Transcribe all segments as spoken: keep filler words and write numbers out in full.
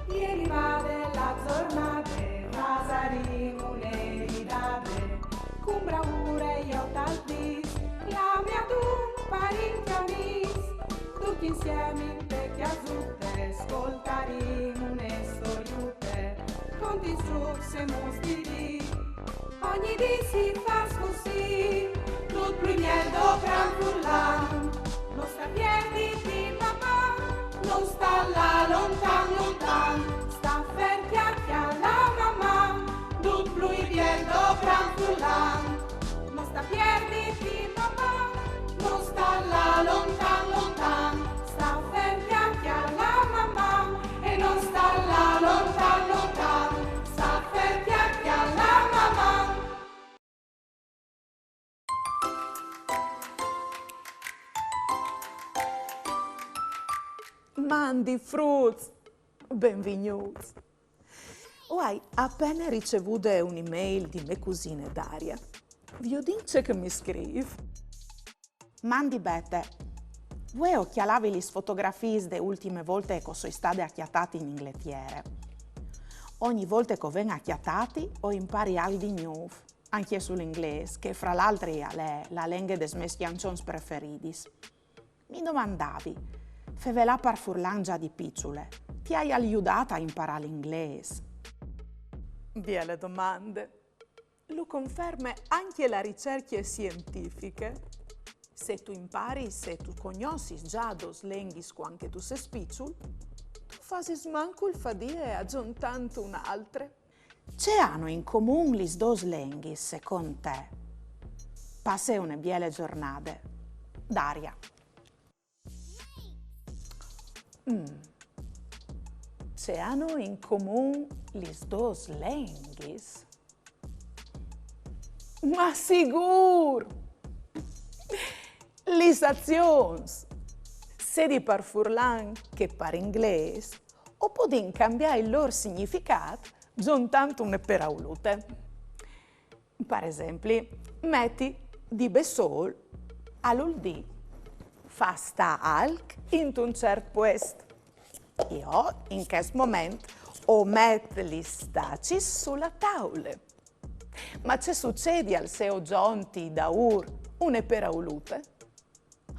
Ieri vade la zornade, fasarìn une ridade, cun braure jo tal dis, clame adun parint e amis, ducj insiemi inte cjasute, scoltarìn une storiute, contis, giucs e mostris. Ogni dì si fâs cussì, dut plui biel dopran furlan. No sta pierditi, maman, no sta lâ lontan, lontan, sta fer, cjalà, cjalà, maman, dut plui biel dopran furlan. No sta pierditi, maman, no sta lâ lontan, lontan, sta fer, cjalà, cjalà, maman, e no sta lâ lontan, lontan, sta fer, cjalà, cjalà, maman. Mandi fruts, benvignûts. O ai a pene ricevude une mail di mê cusine Daria. Viodìn ce che mi scrîf. Mandi Bete. Vuê o cjalavi lis fotografiis de ultime volte che o soi stade a cjatâti in Ingletiere. Ogni volte che o ven a cjatâti, o impari alc di gnûf, ancje sul inglês, che fra l'altri al è la lenghe des mês cjançons preferidis. Mi domandavi, fevelâ par furlan za di piçule, ti aial judât a imparâ l'inglês? Biele domande. Lu conferme ancje la ricercje sientifiche. Se tu imparis, se tu cognossis za dôs lenghis cuant che tu sês piçul, tu fasis mancul fadie a zontânt une altre. Ce anu in comun lis dôs lenghis, secont te? Passe une biele zornade. Daria. Mm. Ce anu in comun lis dôs lenghis? Ma sigûr! Lis azions, sedi par furlan che par inglês, o podìn cambiâ il lôr significât zontant une peraulute. Par esempli, meti di bessôl al vûl dî fâ stâ alc intun cert puest. Jo in chest moment o met lis tacis su la taule. Ma ce sucedial se o zonti daûr une peraulute?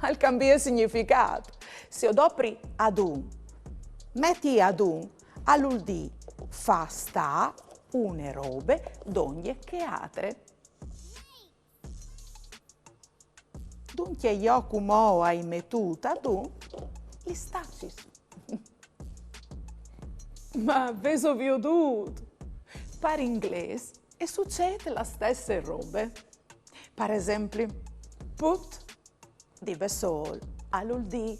Al cambie significât. Se o dopri adun, meti adun al vûl dî fâ stâ une robe dongje chê altre. Duncje jo cumò o ai metût adun lis tacis. Ma vêso viodût? Par inglês e sucêt la stesse robe. Par esempli, put di bessôl al vûl dî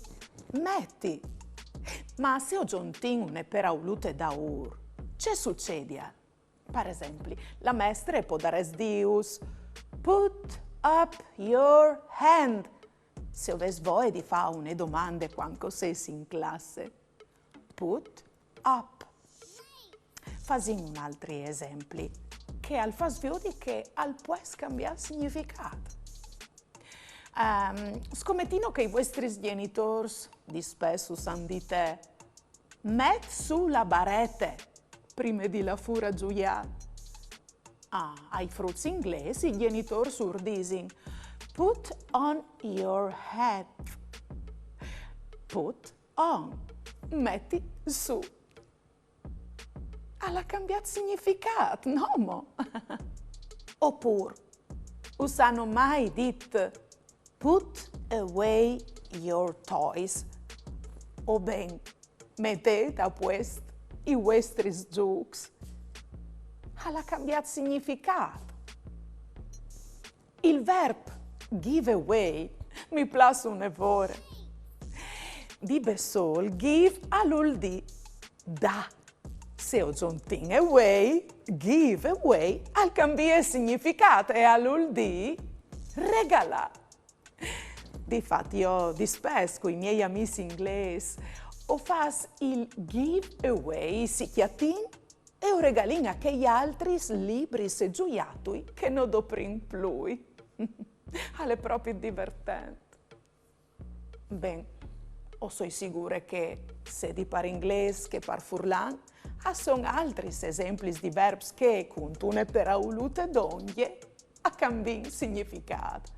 meti. Ma se o zontìn une peraulute daûr, ce sucedial? Par esempli, la mestre e podarès dîus: "Put up your hand", se o vês voie di fâ une domande cuant che o sês in classe. Put up. Fasìn un altri esempli, che al fâs viodi che al pues cambiâ significât. Ehm, scometìno che i vuestris gjenitôrs dispès us àn dite: "Met sù la barete", prime di lâ fûr a zuiâ. Ah, ai fruts inglês i gjenitôrs ur disin: "Put on your hat". Put on, meti sù. Al à cambiât significât, no mo? Opûr, us àn mai dit: "Put away your toys"? O ben, metêt a puest i vuestris zûcs. Al à cambiât significât. Il verp give away mi plâs une vore. Di bessôl give al vûl dî dâ. Se o zontìn away, give away al cambie significât e al vûl dî regalâ. Di fat, jo dispès cui miei amîs inglês o fâs il give away, si cjatìn e o regalìn a chei altris libris e zuiatui che no doprìn plui. Al è propit divertent. Ben, o soi sigure che Sedi par inglês che par furlan, a son altris esemplis di verbs che, cuntune peraulute dongje, a cambin significât.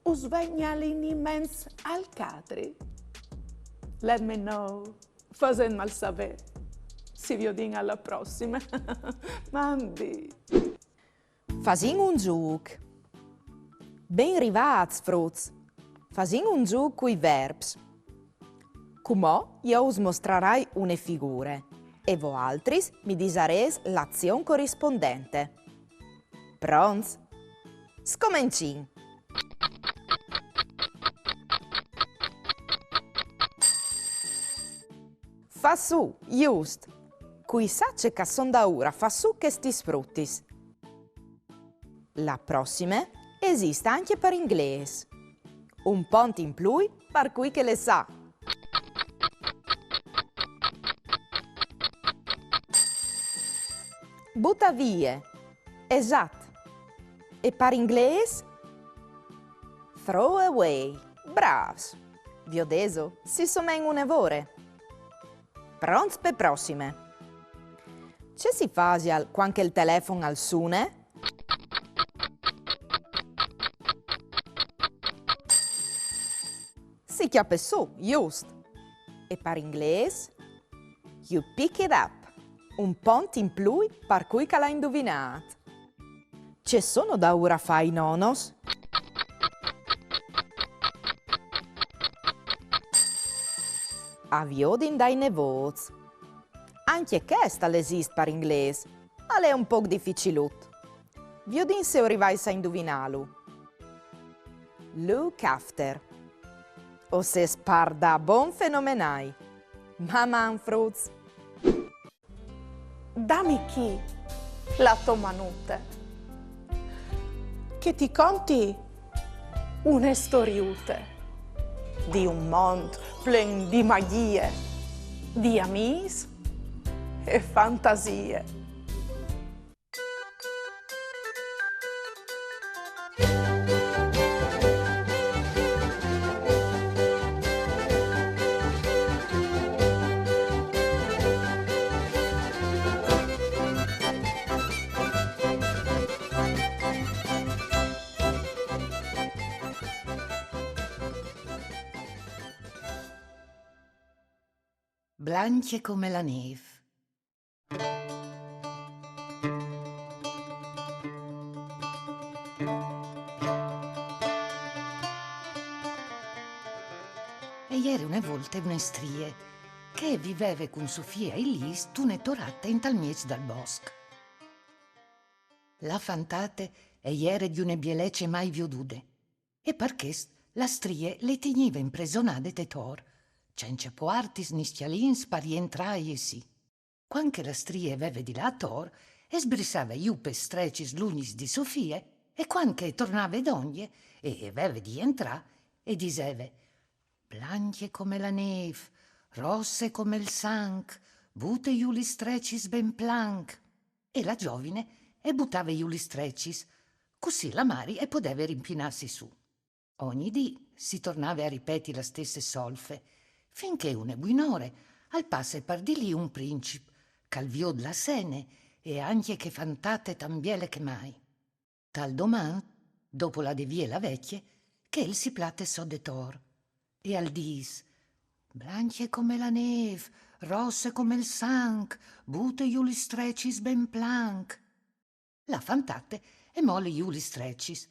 Us vegnial in ments alc altri? Let me know. Fasêtmal savê. Si viodìn ae prossime. Mandi. Fasìn un zûc. Ben rivâts, fruts. Fasìn un zûc cui verbs. Cumò jo us mostrarai une figure e voaltris mi disarês la azion corispondente. Pronts? Scomencìn! Fâ sù, just! Cui sa ce che a son daûr a fâ sù chestis frutis. La prossime e esist ancje par inglês. Un pont in plui par cui che le sa. Butâ vie. Esat. E par inglês? Throw away. Brâfs. Viodêso, si somèin une vore. Pronts pe prossime. Ce si fasial cuant che il telefon al sune? Si cjape sù, just. E par inglês? You pick it up. Un pont in plui par cui che al à induvinât. Ce sono daûr a fâ i nonos? A viodin dai nevôts. Ancje chest al esist par inglês, ma al è un pôc dificilut. Viodìn se o rivais a induvinâlu. Look after. O sês pardabon fenomenâi. Maman, fruts! Dami chi la tô manute, che ti conti une storiute di un mont plen di magjie, di amîs e fantasie. Blancje come la nêf. E jere une volte une strie che e viveve cun sô fie Ailis intune torate intal mieç dal bosc. La fantate e jere di une bielece mai viodude, e par chest la strie le tignive impresonade te tor, cence puartis ni scjalins par jentrâ e jessî. Cuant che la strie e veve di lâ ator, e sbrissave jù pes strecis lungjis di sô fie, e cuant che e tornave dongje e e veve di jentrâ, e diseve: Blancje come la nêf, rosse come il sanc, bute jù lis strecis ben planc. E la zovine e butave jù lis strecis, cussì la mari e podeve rimpinâsi sù. Ogni dì si tornave a ripeti la stesse solfe, fin che une buinore al passe par di li un princip, che al viôt la sene e ancje chê fantate tant biele che mai. Tal doman, dopo lade vie la vecje, chel si plate sot de tor e al dîs: Blancje come la nêf, rosse come il sanc, bute jù lis strecis ben planc. La fantate e mole jù lis strecis,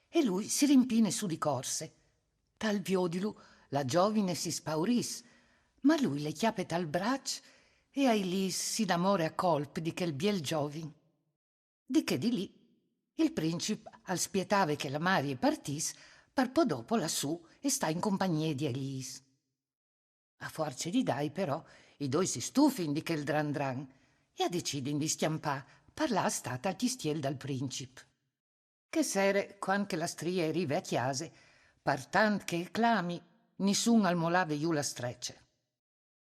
e lui si rimpine sù di corse. Tal viodilu la zovine si spaurìs, ma lui le cjape tal braç e Ailis si inamore a colp di chel biel zovin. Di chê dì li, il princip al spietave che la mari e partìs par po dopo lâ sù e stâ in compagnie di Ailis. A fuarce di dai, però, i doi si stufin di chel dran dran e a decidin di scjampâ par lâ a stâ tal cjistiel dal princip. Chê sere, cuant che la strie e rive a cjase, par tant che e clami, nissun al molave jù la strece.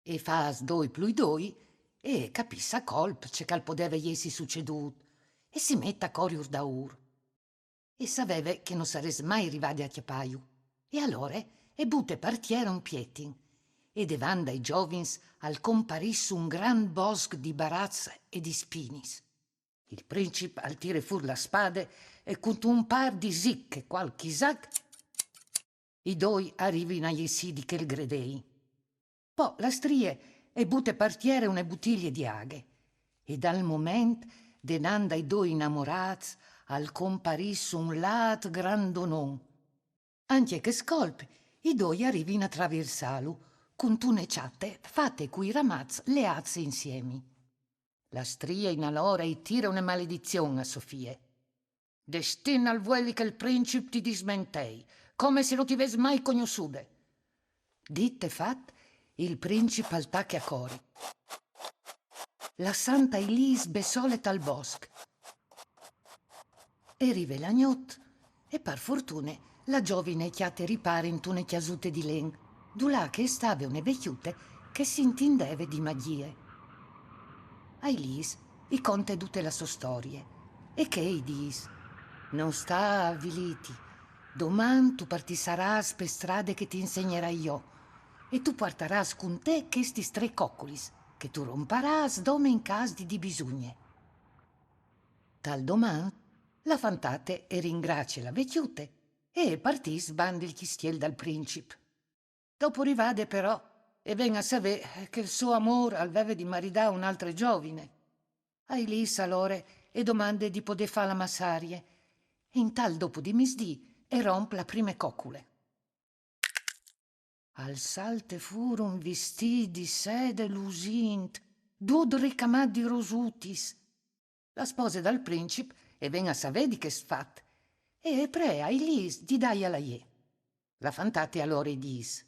E fâs doi plui doi, e e capìs a colp ce che al podeve jessi sucedût, e si met a coriur daûr. E saveve che no sarès mai rivade a cjapâju. E alore e bute par tiere un pietin, E devant dai giovins al comparìs un grant bosc di baraçs e di spinis. Il princip al tire fûr la spade e cuntun pâr di zic e cualchi zac i doi a rivin a jessî di chel gredei. Po la strie e bute par tiere une butilie di aghe. E dal moment, denant dai doi inamorâts, al comparìs un lât grandonon. Ancje chest colp i doi a rivin a traviersâlu, cuntune çate fate cui ramaçs leâts insiemi. La strie in alore i tire une maledizion a sô fie. Destin al vueli che il princip ti dismentei, come se no ti ves mai cognossude. Dit e fat, il princip al tache a cori, lassant Ailis bessole tal bosc. E rive la gnot, e par fortune la zovine e cjate ripâr intune cjasute di len, dulà che e stave une vecjute che si intindeve di magjie. Ailis i conte dute la sô storie, e chê i dîs: No sta a avilîti, doman tu partissarâs pe strade che ti insegnarai jo, e tu puartarâs cun te chestis trê coculis, che tu romparâs dome in câs di dibisugne. Tal doman, la fantate e ringracie la vecjute e e partìs bande il cjistiel dal princip. Dopo rivade, però, e ven a savê che il so amôr al veve di maridâ une altre zovine. Ailis alore e domande di podê fâ la massarie. E intal dopo di misdì e romp la prime cocule. Al salte fûr un vistît di sede lusint, dut ricamât di rosutis. La spose dal princip e ven a savê di chest fat, e e pree Ailis di dâjal a jê. La fantate alore i dîs: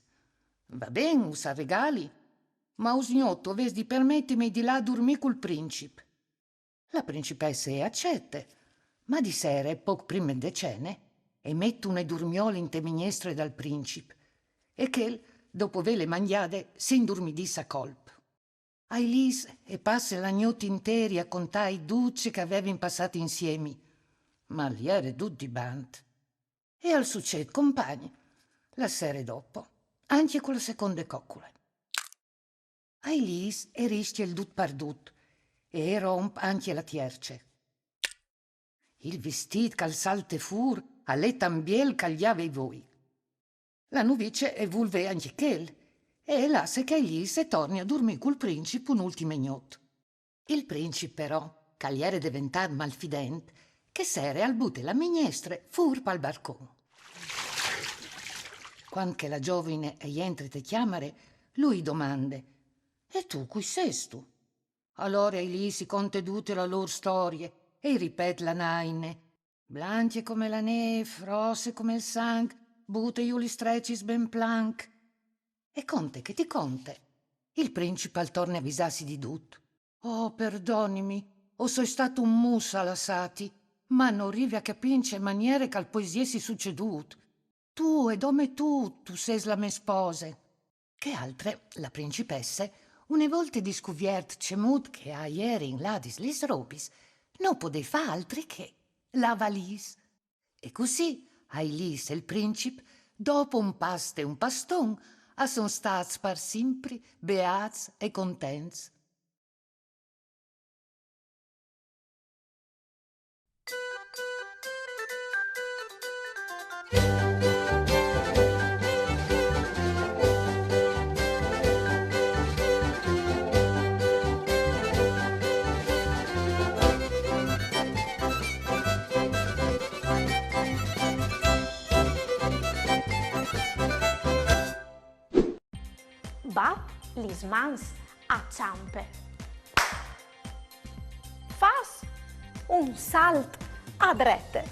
Va ben, us al regali, ma usgnot o vês di permetimi di lâ a durmî cul princip. La principesse e acete, ma di sere, pôc prime de cene, e met une durmiole inte mignestre dal princip, e chel, dopo vêle mangjade, si indurmidìs a colp. Ailis e passe la gnot interie a contâi dut ce che a vevin passât insiemi, ma al jere dut dibant. E al sucêt compagn, la sere dopo, ancje cu la seconde cocule. Ailis e riscje il dut par dut, e e romp ancje la tierce. Il vistît che al salte fûr al è tant biel che al gjave i voi. La nuvice e vûl vê ancje chel, e e lasse che Ailis e torni a durmî cul princip une ultime gnot. Il princip, però, che al jere deventât malfident, chê sere al bute la mignestre fûr pal barcon. Cuant che la zovine e jentre te cjamare, lui i domande: E tu, cui sêstu? Alore Ailis i conte dute la lôr storie e i ripet la naine. Blancje come la nêf, rosse come il sanc, bute jù lis strecis ben planc. E conte che ti conte, il princip al torne a visâsi di dut. Oh, perdonimi, o soi stât un mus a lassâti, ma no rivi a capî in ce maniere che al pues jessi sucedût. Tu e dome tu, tu sês la mê spose. Chê altre, la principesse, une volte discuviert cemût che a jerin ladis lis robis, no podè fâ altri che lavalîs. E cussì Ailis e il princip, dopo un past e un paston, a son stâts par simpri beâts e contents. Bat lis mans a çampe. Fâs un salt a drete.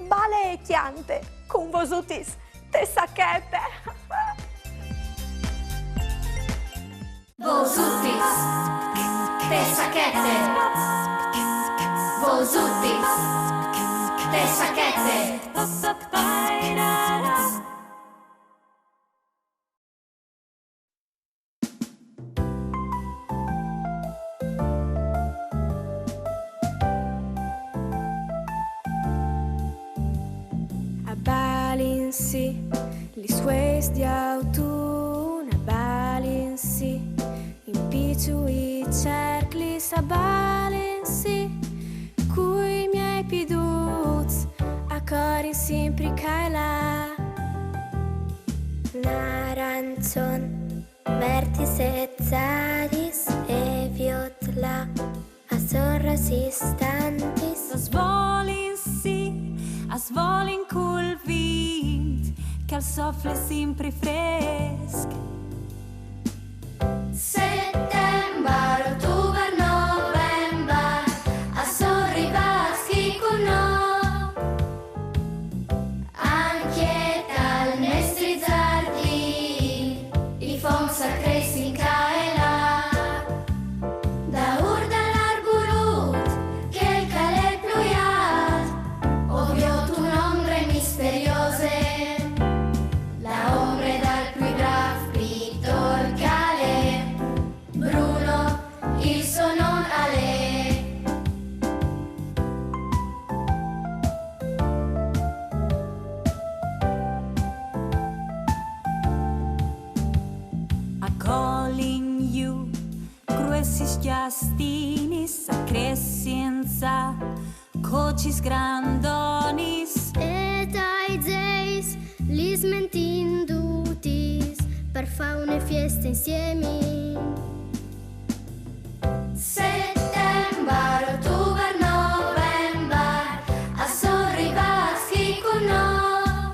Bale e cjante cun Vosutis te sachete. Vosutis te sachete. Vosutis te sachete. A balin si lis fueis di autun. Piçui cerclis a balin si, cui miei piduts a corin simpri ca e là. Narançon, vertis e zadis e viotla, a sorras istantis. As volin si, as volin cul vint, che al sofle simpri fresc. Settembar, ottobar, novembar, a son rivâts chi cun nô. Ancje tal nestri zardin, i foncs a cressin ca e là. Daûr dal arburut, chel che al è plui alt, o viôt une ombre misteriose, la ombre dal plui brâf pitor che al è Bruno, il so non al è. A colin jù, gruessis cjastinis a cressin za, cocis grandonis. E dai zeis lis mentin dutis par fâ une fieste insiemi. Settembar, ottobar, novembar, a son rivâts chi cun nô.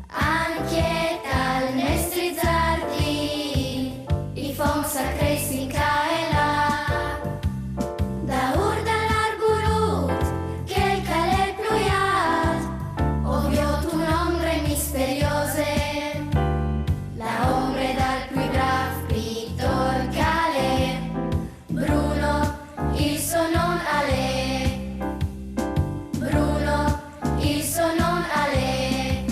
Ancje tal nestri zardin, i foncs a cressin ca e là. Daûr dal arburut, chel che al è plui alt, o viôt une ombre misteriose, la ombre dal plui brâf pitor che al è Bruno, il so non al è. Bruno, il so non al è.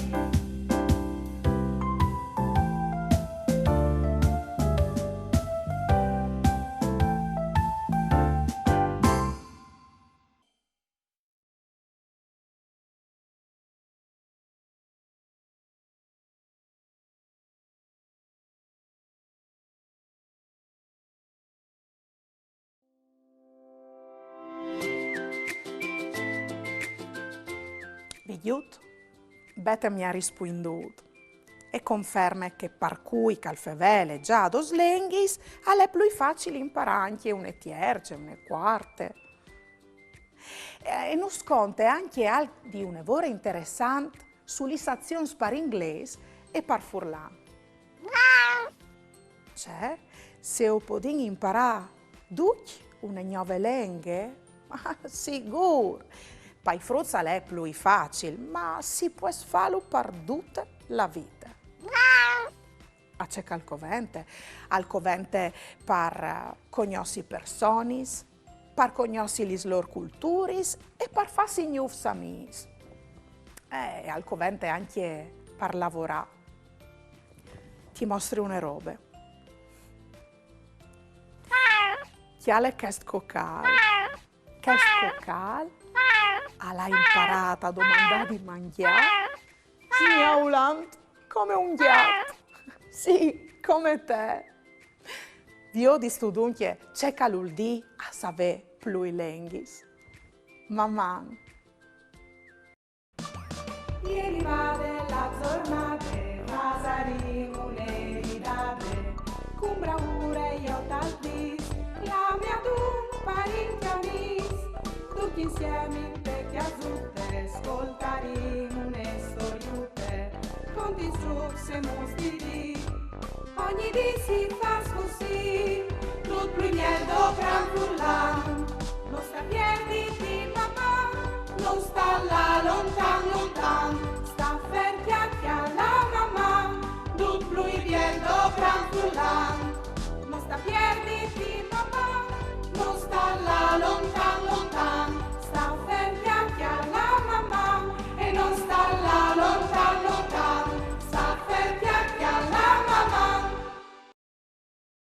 Viodût? Bete mi à rispuindût. E conferme che par cui che al fevele za dôs lenghis, al è plui facil imparâ ancje une tierce, une cuarte. E, e nus conte ancje alc di une vore interessant su lis azions par inglês e par furlan. Ce, se o podìn imparâ ducj une gnove lenghe? Ma sigûr! Pai fruts al è plui facil, ma si pues fâlu par dute la vite. A ce che al covente? Al covente par, eh, cognossi personis, par cognossi lis lôr culturis e par fâsi gnûfs amîs. Eh, e al covente ancje par lavorâ. Ti mostri une robe. Cjale chest cocâl. Chest cocâl al à imparât a domandâ di mangjâ miaulant come un gjat. Sì, come te. Viodistu duncje ce che al vûl dî a savê plui lenghis. Maman! Ieri vade la zornade, fasarìn une ridade, cun braure jo tal dîs, clame adun parint e amîs, ducj insiemi te cjasute, scoltarìn une storiute, contins, zûcs e muts di dì. Ogni dì si fâs cussì, dut plui biel dal cran furlan, no sta pierdi di